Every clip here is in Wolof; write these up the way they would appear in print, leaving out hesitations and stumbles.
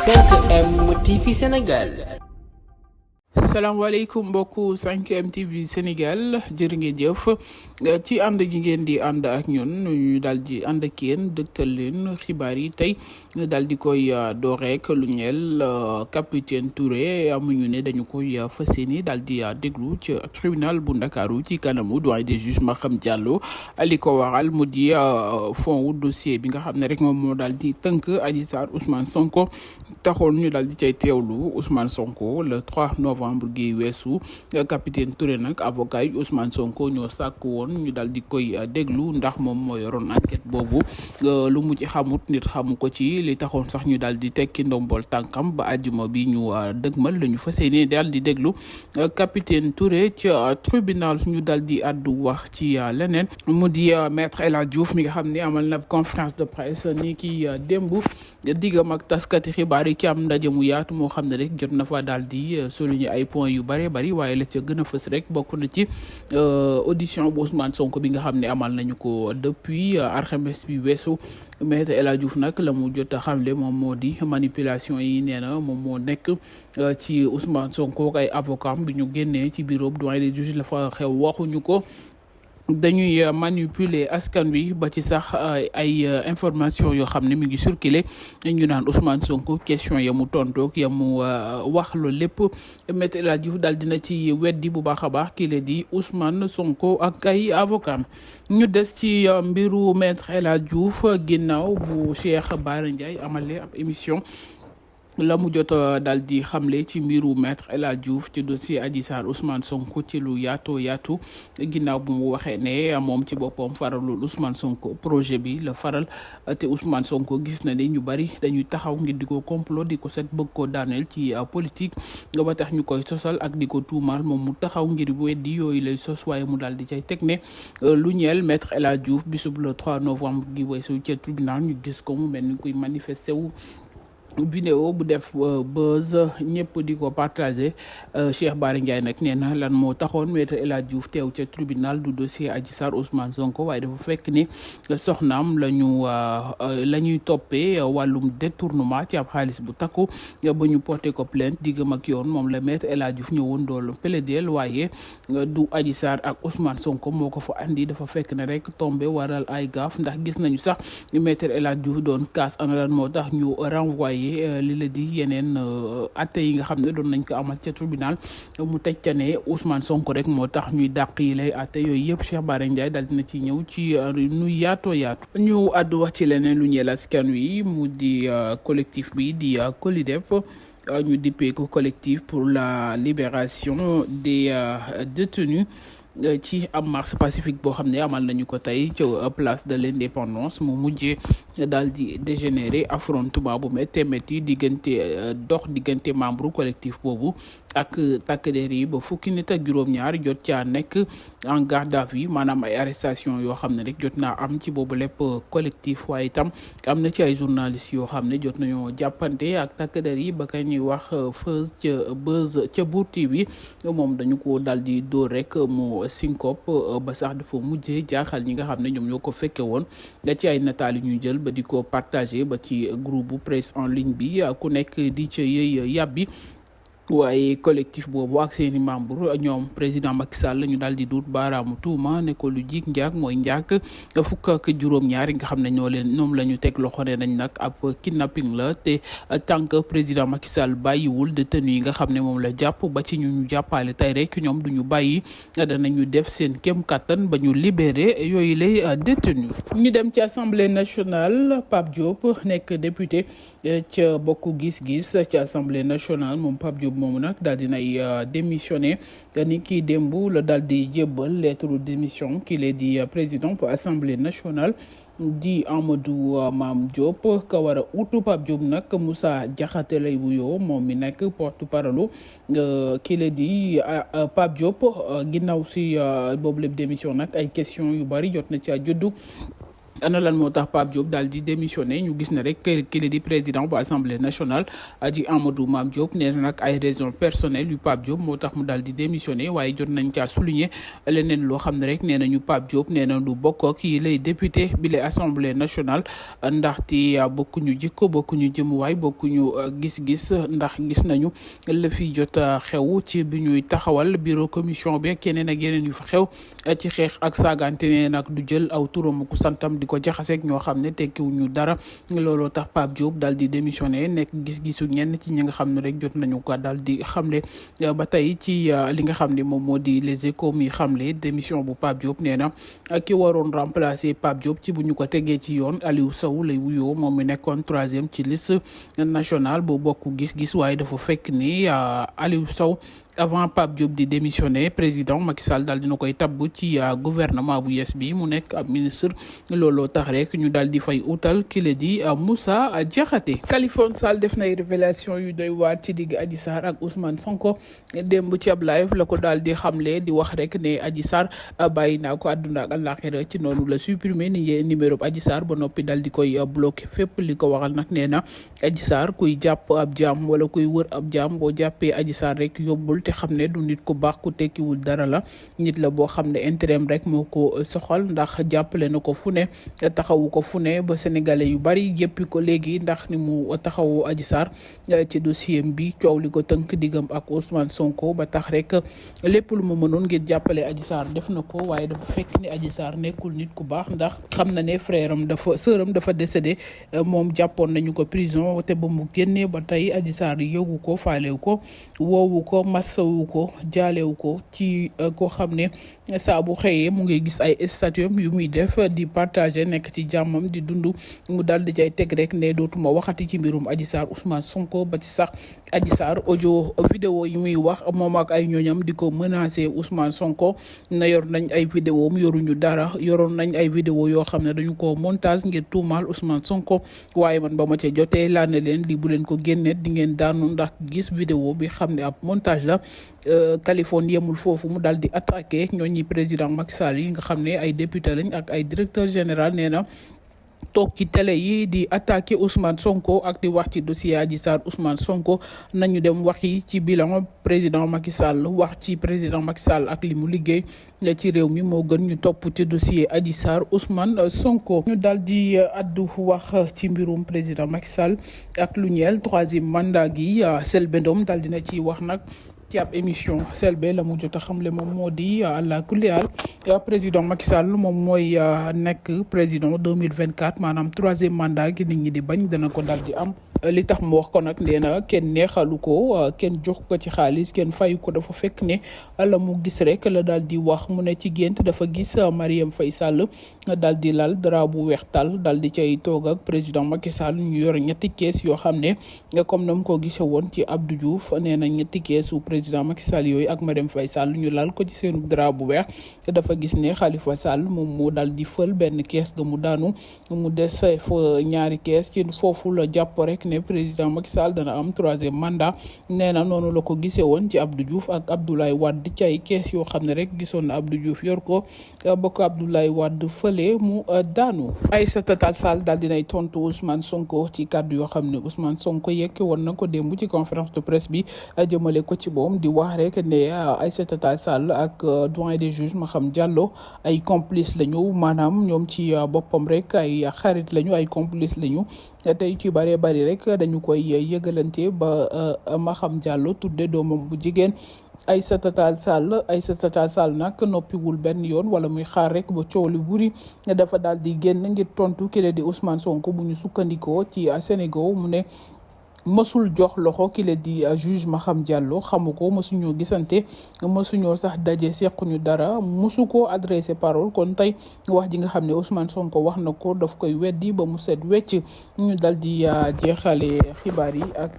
5M TV Sénégal. salaamaaleykum mbokku 5M TV Sénégal jërë ngeen jëf ci ànd gi ngeen di ànd ak ñun ñu daal di ànd ak yéen dëgtal leen xibaar yi tey daal di koy door rek lu ñeel capitaine Touré amuñu ne dañu koy fas yéene daal di déglu ci tribunal bu Ndakaaru ci kanamu doyen des juges Maham Diallo li ko waral mu di fond wu dossier bi nga xam ne rek moom moo daal di tënk Adji Sarr Ousmane Sonko taxoon ñu daal di cay teewlu Ousmane Sonko le 3 novembre gi weesu capitaine Touré nag avocat yi Ousmane Sonko ñoo sàkk woon ñu daal di koy déglu ndax moom moo yoroon enquête boobu lu mu ci xamut nit xamu ko ci li taxoon sax ñu daal di tekki ndombol tànkam ba àjjuma bi ñu dëgmal la ñu fas yéene daal di déglu capitaine Touré ci tribunal ñu daal di àddu wax ci leneen mu di maître El Hadji Diouf mi nga xam ne amal na conférence de presse ni ki démb diggam ak taskati xibaar yi ci am ndaje mu yaatu moo xam ne rek jot na fa daal di souligner ay points yu bëree bëri waaye la ca gën a fës rek bokk na ci audition bu Ousmane Sonko bi nga xam ne amal nañu ko depuis alxames bi weesu maître El Hadji Diouf nag la mu jot a xamle moom moo di manipulation yi nee na moom moo nekk ci Ousmane Sonko ak ay avocat bi ñu génnee ci bureau doyen des juges la fa xew waxuñu ko. dañuy manipuler askan wi ba ci sax ay information yoo xam ne mi ngi circuler ñu naan Ousmane Sonko question ya mu tontoog ya mu wax loolu lépp maître El Hadji Diouf daal dina ci weddi bu baax a baax kii la di Ousmane Sonko ak ay avocat ñu des ci mbiru maître El Hadji Diouf ginnaaw bu Cheikh Bara Ndiaye amalee ab émission la mu jot daal di xamle ci mbiru maître El Hadji Diouf ci dossier Adji Sarr Ousmane Sonko ci lu yaatu ginnaaw bu mu waxee ne moom ci boppam faralul Ousmane Sonko projet bi la faral te Ousmane Sonko gis na ne ñu bari dañuy taxaw ngir di ko complot di ko set bëgg ko daaneel ci politique ba tax ñu koy sosal ak di ko tuumaal moom mu taxaw ngir weddi yooyu lay sos waaye mu daal di cay teg ne lu ñeel maître El Hadji Diouf bisub le 3 novembre gi weesu ca tribunal ñu gis ko mu mel ni kuy manifesté wu. vidéo bu def buzz ñëpp di ko partagé Cheikh Bara Ndiaye nag nee na lan moo taxoon maître El Hadji Diouf teew ca tribunal du dossier Adji Sarr Ousmane Sonko waaye dafa fekk ni soxnaam la ñuy toppee wàllum détournement ci ab xaalis bu takku ba ñu porté ko plainte diggam ak yoon moom la maître El Hadji Diouf ñëwoon doolu plaidel waaye du Adji Sarr ak Ousmane Sonko moo ko fa andi dafa fekk ne rek tombé waral ay gaaf ndax gis nañu sax maître El Hadji Diouf doon kaas ana lan moo tax ñu renvoyé li la di yeneen atte yi nga xam ne doon nañ ko amal ca tribunal mu teg ca ne Ousmane Sonko rek moo tax ñuy dàq yi lay atte yooyu yëpp Cheikh Bara Ndiaye daal dina ci ñëw ci nu yaatoo yaatu ñu àddu wax ci leneen lu ñeel askan wi mu di collectif bi di COLIDEP ñu dippee ko collectif pour la libération des détenus ci am marche pacifique boo xam ne amal nañu ko tey ci place de l'indépendance mu mujjee daal di dégénérer affrontement bu métti diggante membre collectif boobu ak takk der yi ba fukki nit ak juróom-ñaar jot caa nekk en garde à vue maanaam ay arrestation yoo xam ne rek jot naa am ci boobu lépp collectif waaye itam am na ci ay journalistes yoo xam ne jot nañoo jàppante ak takk der yi ba ka ñuy wax Feuz ca Bour TV moom dañu ko daal di dóor rek mu syncope ba sax dafa mujjee jaaxal ñi nga xam ne ñoom ñoo ko fekke woon da ci ay nataal yu ñu jël ba di ko partager ba ci groupe bu presse en ligne bi ku nekk di ca yëy yàbbi waaye collectif boobu ak seeni membre ñoom président Macky Sall la ñu daal di duut baaraamu tuuma ne ko lu jig njaag mooy njaag fukk ak juróom-ñaar yi nga xam ne ñoom la ñu teg loxo ne nañ nag ab kidnapping la te tant que président Macky Sall bàyyiwul détenu yi nga xam ne moom la jàpp ba ci ñu jàppale tey rek ñoom duñu bàyyi danañu def seen kem kattan ba ñu libéré yooyu lay détenu ñu dem ci assemblée nationale Pape Diop nekk député ca bokk gis-gis ci assemblée nationale moom Pape Diop moomu nag daal dinay démissionné ni kii démb la daal di jébbal lettre de démission kii la di président pour assemblée nationale di Amadou Mame Diop ka war a utu Pape Diop nag Moussa Diakhaté lay wuyoo moom mi nekk porte-parole kii la di Pape Diop ginnaaw si boobu lépp démission nag ay question yu bari jot na ci juddu ana lan moo tax Pape Diop daal di démissionné ñu gis ne rek kii di président bu assemblée nationale di Amadou Mame Diop nee na nag ay raisons personnelles yu Pape Diop moo tax mu daal di démissionné waaye jot nañ caa souligner leneen loo xam ne rek nee nañu Pape Diop nee na du bokk ak yi lay député bi la assemblée nationale ndaxte bokkuñu jikko bokkuñu jëmuwaay bokkuñu gis-gis ndax gis nañu la fi jot xew ci bi ñuy taxawal bureau commission bi ak yeneen ak yeneen yu fa xew ci xeex ak saagante ne nag du jël aw turam ku santam di ko jaxaseeg ñoo xam ne tekkiwuñu dara looloo tax Pape Diop daal di démissionné nekk gis-gisu ñenn ci ñi nga xam ne rek jot nañu ko daal di xamle ba tey ci li nga xam ne moom moo di les échos mi xamle démission bu Pape Diop nee na ki waroon remplacer Pape Diop ci bu ñu ko tegee ci yoon Aliou Sow lay wuyoo moom mi nekkoon 3e ci liste nationale bu bokk gis-gis waaye dafa fekk ni Aliou Sow avant Pape Diop di démissionner président Macky Sall daal dina koy tabb ci gouvernement bu yes bi mu nekk ab ministre looloo tax rek ñu daal di fay utal ki la di Moussa Diakhaté. Khalifa Sall def nay révélation yu doy waar ci digg Adji Sarr ak Ousmane Sonko démb ci ab live la ko daal di xamle di wax rek ne Adji Sarr bàyyi naa ko àdduna ak àllaaxira ci noonu la supprimer ni numéro Adji Sarr ba noppi daal di koy bloqué fépp li ko waxal nag nee na Adji Sarr kuy jàpp ab jaam wala kuy wër ab jaam boo jàppee Adji Sarr rek yóbbul te xam ne du nit ku baax ku tekkiwul dara la nit la boo xam ne intérêt rek moo ko soxal ndax jàppale na ko fu ne taxawu ko fu ne ba sénégalais yu bari yëppi ko léegi ndax ni mu taxawu Adji Sarr ci dossier bi coow li ko tënk diggam ak Ousmane Sonko ba tax rek lépp lu mu mënoon ngir jàppale Adji Sarr def na ko waaye dafa fekk ni Adji Sarr nekkul nit ku baax ndax xam na ne frère am sœuram dafa décédé moom jàppoon nañu ko prison te ba mu génnee ba tey Adji Sarr yëgu ko faalewu ko woowu ko masawu ko jaalewu ko ci koo xam ne saa bu xëyee mu ngi gis ay statut yu muy def di partager nekk ci jàmmam di dund mu daal di cay teg rek ne dootuma waxati ci mbirum Adji Sarr Ousmane Sonko ba ci sax Adji Sarr audio vidéo yi muy wax moom ak ay ñooñam di ko menacer Ousmane Sonko na yor nañ ay vidéo am yoruñu dara yoroon nañ ay vidéo yoo xam ne dañu ko montage ngir tuumaal Ousmane Sonko waaye man ba ma ca jotee laa ne leen di bu leen ko génne di ngeen daanu ndax gis vidéo bi xam ne ab montage la Californie yemul foofu mu daal di attaqué ñooñi président Macky Sall yi nga xam ne ay député lañ ak ay directeur général nee na toog ci télé yi di attaqué Ousmane Sonko ak di wax ci dossier Adji Sarr Ousmane Sonko nañu dem waxi ci bilan président Macky Sall wax ci président Macky Sall ak li mu liggéey ci réew mi moo gën ñu topp ci dossier Adji Sarr Ousmane Sonko. ñu daal di addu wax ci mbirum président Macky Sall ak lu ñeel 3e mandat gi Selbé Ndom daal dina ci wax nag. ci ab émission Selbé la mu jot a xamle moom moo di àla kulli haal président Macky Sall moom mooy nekk président 2024 maanaam 3e mandat gi nit ñi di bañ dana ko daal di am li tax mu wax ko nag nee na kenn neexalu ko kenn jox ko ci xaalis kenn fayu ko dafa fekk ne la mu gis rek la daal di wax mu ne ci gént dafa gis Marième Faye Sall daal di lal dara bu weex tal daal di cay toog ak président Macky Sall ñu yor ñetti kees yoo xam ne comme na mu ko gisee woon ci Abdou Diouf nee na ñetti keesu président Macky Sall yooyu ak Marième Faye Sall ñu lal ko ci seen dara bu weex dafa gis ne Khalifa Sall moom moo daal di fël benn kees ga mu daanu mu des fa ñaari kees ci foofu la jàpp rek ne président Macky Sall dana am 3e mandat nee na noonu la ko gisee woon ci Abdou Diouf ak Abdoulaye Wade ci ay kees yoo xam ne rek gisoon na Abdou Diouf yor ko ba ko Abdoulaye Wade fële mu daanu. Aïssata Tall Sall daal dinay tontu Ousmane Sonko ci kàddu yoo xam ne Ousmane Sonko yekki woon na ko démb ci conférence de presse bi jëmale ko ci moom di wax rek ne Aïssata Tall Sall ak doyen des juges Maham Diallo ay complice lañu maanaam ñoom ci boppam rek ay xarit lañu ay complice lañu tey ci bëree bëri rek dañu koy yëgalante ba Maham Diallo tudde doomam bu jigéen Aïssata Tall Sall nag noppiwul benn yoon wala muy xaar rek ba coow li buri dafa daal di génn ngir tontu kii di Ousmane Sonko bu ñu sukkandikoo ci Sénégal mu ne mësul jox loxo ki la di juge Maham Diallo xamu ko mësuñoo gisante mësuñoo sax daje sequñu dara mësu ko adressé parole kon tey wax ji nga xam ne Ousmane Sonko wax na ko daf koy weddi ba mu set wecc ñu dal di jeexale xibaar yi ak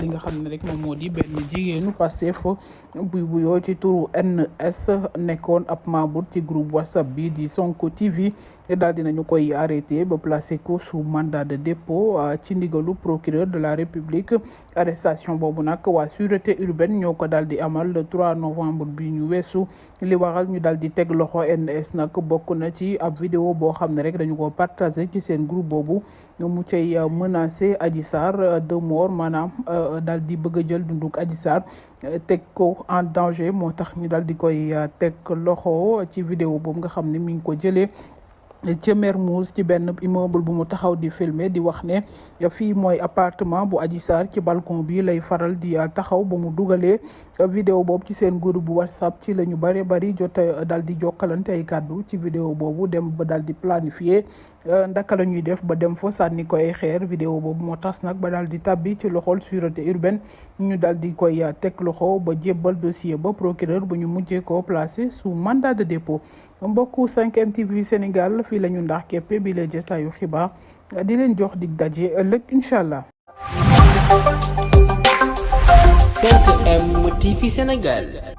li nga xam ne rek moom moo di benn jigéenu Pastef buy buyoo ci turu NS nekkoon ab membre ci groupe WhatsApp bi di Sonko TV daal dinañu koy arrêté ba placé ko sous mandat de dépôt ci ndigalu procureur de la République. Arrestation boobu nag waa sûreté urbaine ñoo ko daal di amal le 3 novembre bi ñu weesu. li waral ñu daal di teg loxo NS nag bokk na ci ab vidéo boo xam ne rek dañu ko partagé ci seen groupe boobu mu cay menacé Adji Sarr de mort maanaam daal di bëgg a jël dunduk Adji Sarr teg ko en danger moo tax ñu daal di koy teg loxo ci vidéo boobu nga xam ne mi ngi ko jëlee ca Mermoz ci benn immeuble bu mu taxaw di filmer di wax ne fii mooy appartement bu Adji Sarr ci balcon bi lay faral di taxaw ba mu dugalee vidéo boobu ci seen groupe bu WhatsApp ci la ñu bari jot daal di jokkalante ay kàddu ci vidéo boobu dem ba daal di planifier ndaka la ñuy def ba dem fa sànni ko ay xeer vidéo boobu moo tas nag ba daal di tabbi ci loxol sûreté urbaine ñu daal di koy teg loxo ba jébbal dossier ba procureur ba ñu mujjee ko placé sous mandat de dépôt. mbokku 5M TV Sénégal fii la ñu ndax képpe bi la jotaayu xibaar di leen jox dig daje ëllëg incha allah. 5M TV Sénégal.